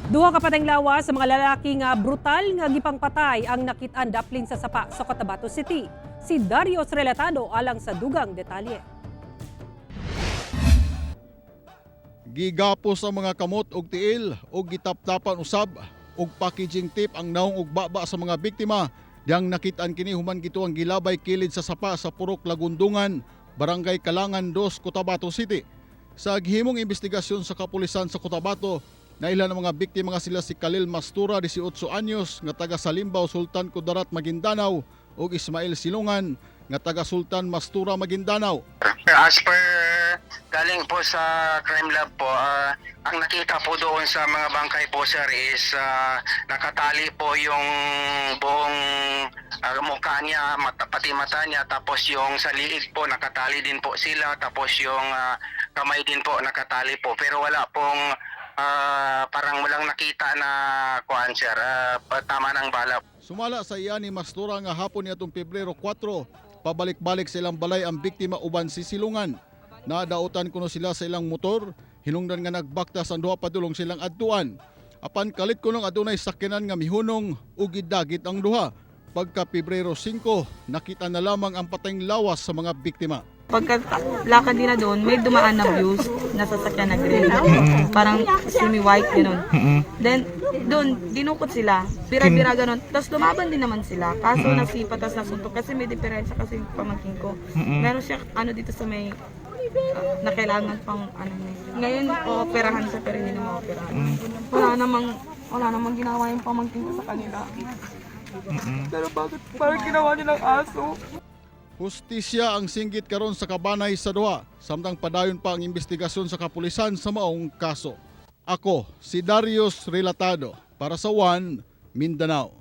Duha ka patayng lawas sa mga lalaki nga brutal nga gipangpatay ang nakit-an daplin sa sapa sa Cotabato City. Si Darius Relatado alang sa dugang detalye. Gigapos ang mga kamot og tiil og gitaptapan usab og packaging tape ang naong og baba sa mga biktima diyang nakit-an kini human gituang gilabay kilid sa sapa sa Purok Lagundungan, Barangay Kalangan 2, Cotabato City. Sa gihimong investigasyon sa kapulisan sa Cotabato, nailhan ang mga biktima nga sila si Khalil Mastura, 18 anyos, nga taga Salimbaw, Sultan Kudarat, Maguindanao, ug Ismail Silungan nga taga Sultan Mastura, Maguindanao. As per galing po sa crime lab po, ang nakita po doon sa mga bangkay po, sir, is nakatali po yung buong mukha niya, mata, pati mata niya, tapos yung sa liig po nakatali din po sila, tapos yung kamay din po nakatali po. Pero wala pong parang walang nakita na kuan, sir, tama ng bala. Sumala sa iya ni Mastura nga hapon niadtong Pebrero 4, pabalik-balik sa ilang balay ang biktima uban si Silungan. Nadautan kuno sila sa ilang motor, hinungdan nga nagbaktas ang duha padulong silang adtuan. Apan kalit kuno adunay sakyanan nga mihunong ug gidagit ang duha. Pagka Pebrero 5, nakita na lamang ang patayng lawas sa mga biktima. Pagka lakad nila doon, may dumaan na views na sasakyan na green. Parang semi-white, gano'n. Then, doon, dinukot sila. Bira-bira gano'n. Tapos lumaban din naman sila. Kaso nasipa, tapos nasuntok. Kasi may diferensya kasi yung pamangkin ko. Meron siya, ano dito sa may, na kailangan pang ano niya. Ngayon, ooperahan siya pero hindi na maoperahan. Wala namang ginawa yung pamangkin ko sa kanila. Pero bakit parang ginawa nilang aso? Hustisya ang singgit karon sa kabanay sa duha, samtang padayon pa ang investigasyon sa kapulisan sa maong kaso. Ako, si Darius Relatado, para sa One Mindanao.